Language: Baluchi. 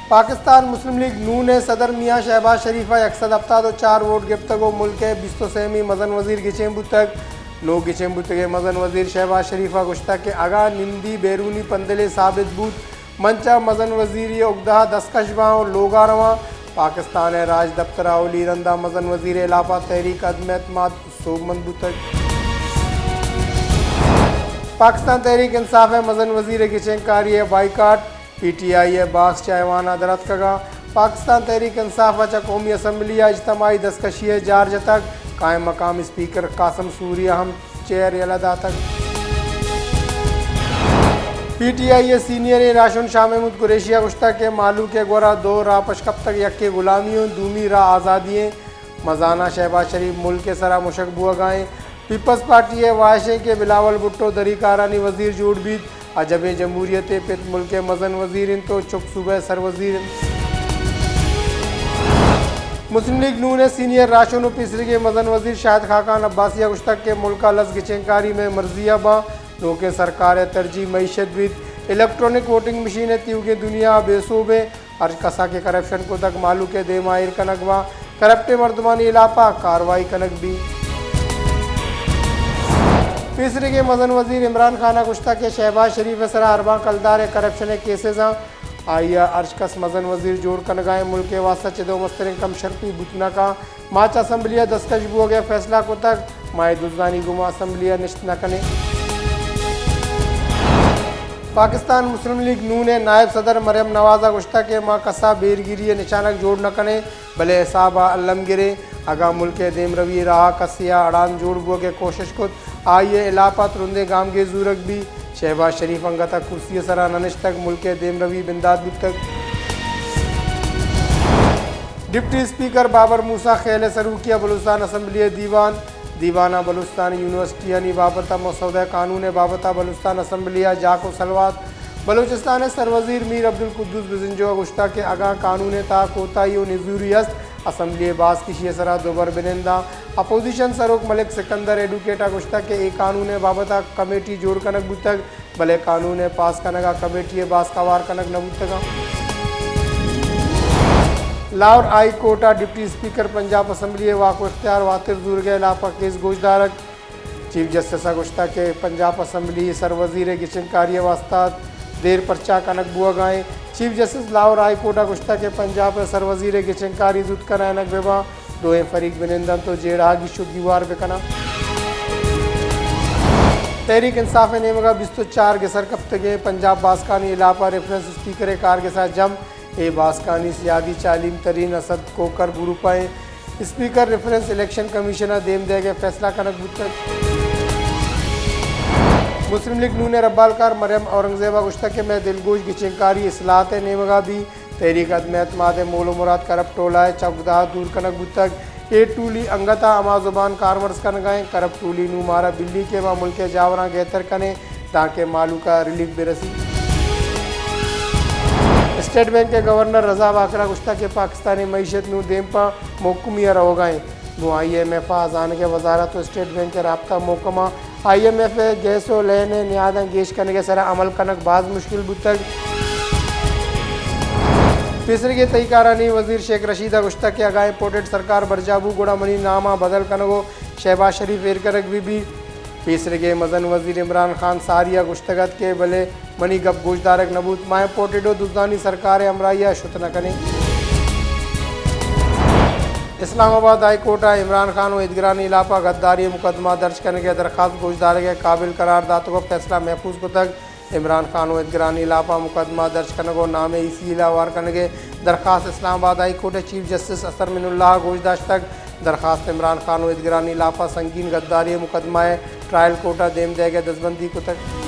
پاکستان مسلم لیگ نون ءِ صدر میاں شہباز شریف ءَ یک سد ہپتاد ءُ چار ووٹ گپتگ ءُ ملک ءِ بیست ءُ سیمی مزن وزیر گچین بوتگ۔ نوک گچین بوتگیں مزن وزیر شہباز شریف ءَ گوشتگ کہ اگاں نمدی بیرونی پندلے ثابت بوت، من چہ مزن وزیری ءِ اگدہ ءَ دستکش باں ءُ لوگ ءَ رواں۔ پاکستان ءِ راجدپتر ءَ اولی رند ءَ مزن وزیر ءِ ہلاپ ءَ تحریک عدم اعتماد سوبمند بوتگ۔ پاکستان تحریک انصاف ءِ مزن وزیر ءِ گچین کاری ءِ بائیکاٹ، پی ٹی آئی ءِ باسک چہ ایوان ءَ در اتکگ ءُ پاکستان تحریک انصاف ءَ چہ قومی اسمبلی ءَ اجتماعی دستکشی ءِ جار جتگ، قائم مقام اسپیکر قاسم سوری ءَ ہم چیئر یلہ داتگ۔ پی ٹی آئی ءِ سینئریں راہشون شاہ محمود قریشی ءَ گوشتگ کہ مہلوک ءِ گورا دو راہ پش کپتگ، یکے غلامی اِنت، دومی راہ آزادی اِنت۔ مزن ءَ شہباز شریف ملک ءِ سرا مشک بوگ ءَ اِنت۔ پیپلز پارٹی ءِ واہش اِنت کہ بلاول بھٹو دری کارانی وزیر جوڑ بیت۔ عجبیں جمہوریتے، پت ملک ءِ مزن وزیر اِنت ءُ چک صوبہ ءِ سر وزیر اِنت۔ مسلم لیگ نون ءِ سینئر راہشون ءُ پیسریگیں مزن وزیر شاہد خاقان عباسی ءَ گوشتگ کہ ملک ءَ لس گچین کاری مئے مرضی ءَ باں، نوکیں سرکار ءِ ترجیح معیشت بیت، الیکٹرانک ووٹنگ مشین ءِ تیوگیں دنیا ءَ بے سوب اِنت۔ ہر کس ءَ کہ کرپشن کتگ، مہلوک ءِ دیم ءَ ایر کنگ باں، کرپٹیں مردمانی ہلاپ ءَ کاروائی کنگ بیت۔ پیسریگیں مزن وزیر عمران خان ءَ گوشتگ کہ شہباز شریف ءِ سرا ارباں کلدار ءِ کرپشن ءِ کیسز آں، آئی ءَ ہرچ کس مزن وزیر جوڑ کنگ ءَ اِنت، ملک ءِ واستہ چد ءُ مستریں کم شرپی بوت نہ کنت۔ ما چہ اسمبلی ءَ دستکش بوگ ءِ فیصلہ کتگ، ما اے دزانی گوما اسمبلی ءَ نشت نہ کنیں۔ پاکستان مسلم لیگ نون ءِ نائب صدر مریم نواز ءَ گوشتگ کہ ما کس ءَ بیرگیری ءِ نشانگ جوڑ نہ کنیں، بلے حساب ءَ الم گریں۔ اگاں ملک ءِ دیمروی ءِ راہ ءَ کسے ءَ اڑاند جوڑ بوگ ءِ کوشش کت، آئی ءِ ہلاپ ءَ ترندیں گامگیج زورگ بیت۔ شہباز شریف انگت ءَ کرسی ءِ سرا نہ نشتگ، ملک ءِ دیمروی بندات بوتگ۔ ڈپٹی اسپیکر بابر موسی خیل ءِ سروکی ءَ بلوچستان اسمبلی ءِ دیوان، دیوان ءَ بلوچستان ءِ یونیورسٹیانی بابت ءَ مسودہ قانون ءِ بابت ءَ بلوچستان اسمبلی ءَ جاک ءُ سلوات۔ بلوچستان ءِ سروزیر میر عبدالقدوس بزنجو ءَ گوشتگ کہ اگاں قانون ءِ تہا کوتاہی ءُ نزوری است، اسمبلی ءِ باسک ایشی ءِ سرا دوبر بننداں۔ اپوزیشن سروک ملک سکندر ایڈوکیٹ ءَ گوشتگ کہ اے قانون ءِ بابت ءَ کمیٹی جوڑ کنگ بوتگ، بلے قانون ءِ پاس کنگ ءَ کمیٹی ءِ باسک ہوار کنگ نہ بوتگ اَنت۔ لاہور ہائی کورٹ ءَ ڈپٹی اسپیکر پنجاب اسمبلی ءِ واک ءُ اختیار واتر زورگ ءِ ہلاپ ءَ کیس گوشدارگ۔ چیف جسٹس ءَ گوشتگ کہ پنجاب اسمبلی ءِ سروزیر ءِ گچین کاری ءِ واستہ دیر پرچا کنگ بوگ ءَ اِنت۔ Chief justice Lahore high court ءَ گوشتگ کہ پنجاب ءِ سروزیر ءِ گچین کاری زوت کنائینگ بہ باں، دوئیں فریق بہ نند اَنت ءُ جیڑہ ءَ گیش ءُ گیوار بہ کن اَنت۔ تحریک انصاف ءِ نیمگ ءَ بیست ءُ چار گسر کپتگیں پنجاب باسکانی ہلاپ ءَ ریفرنس اسپیکر ءِ کارگس ءَ جم۔ اے باسکانی سیادی چہ علیم ترین اسد کوکر گروپ ءِ اِنت۔ اسپیکر ریفرنس الیکشن کمیشن ءَ دیم دئیگ ءِ فیصلہ کنگ بوتگ۔ مسلم لیگ نون ءِ ربالکار مریم اورنگزیب ءَ گوشتگ کہ مئے دلگوش گچین کاری اصلاحات ءِ نیمگ ءَ بیت۔ تحریک عدم اعتماد ءِ مول ءُ مراد کرپٹ ٹولہ ءِ چہ اگدہ ءَ دور کنگ بوتگ۔ اے ٹولی انگت ءَ ہما زبان کارمرز کنگ ءَ اِنت، کرپٹ ٹولی نوں مارا بلی کہ ما ملک ءِ جاوراں گہتر کنیں، دانکہ مہلوک ءَ ریلیف بہ رسیت۔ اسٹیٹ بینک ءِ گورنر رضا باقر ءَ گوشتگ کہ پاکستان ءِ معیشت نوں دیم پہ مھکمی ءَ روگ ءَ اِنت۔ گوں آئی ایم ایف ءَ ہزانگ ءِ وزارت ءُ اسٹیٹ بینک ءِ رابطہ مھکم اِنت۔ آئی ایم ایف ءِ گیس ءُ لین ءِ نیاداں گیش کنگ ءِ سرا عمل کنگ باز مشکل بوتگ۔ پیسریگیں تہی کارانی وزیر شیخ رشید ءَ گوشتگ کہ اگاں امپورٹڈ سرکار برجاہ بوت، گڑا منی نام ءَ بدل کنگ ءُ شہباز شریف ایر کنگ بہ بیت۔ پیسریگیں مزن وزیر عمران خان ساری ءَ گوشتگ اَت کہ بلے منی گپ گوشدارگ نہ بوت، ما امپورٹڈ ءُ دزانی سرکار ءِ ہمراہی ءَ شت نہ کنیں۔ اسلام آباد ہائی کورٹ ءَ عمران خان ءُ ایدگرانی ہلاپ ءَ غداری ءِ مقدمہ درج کنگ ءِ درخواست گوشدارگ ءِ قابل قرار داتگ ءُ فیصلہ محفوظ کتگ۔ عمران خان ءُ ایدگرانی ہلاپ ءَ مقدمہ درج کنگ ءُ نام ءِ ای سی ایل ءَ ہوار کنگ ءِ درخواست اسلام آباد ہائی کورٹ ءِ چیف جسٹس اثر من اللہ ءَ گوش داشتگ۔ درخواست عمران خان ءُ ایدگرانی ہلاپ ءَ سنگین غداری ءِ مقدمہ ءِ ٹرائل کورٹ ءَ دیم دئیگ ءِ دزبندی کتگ۔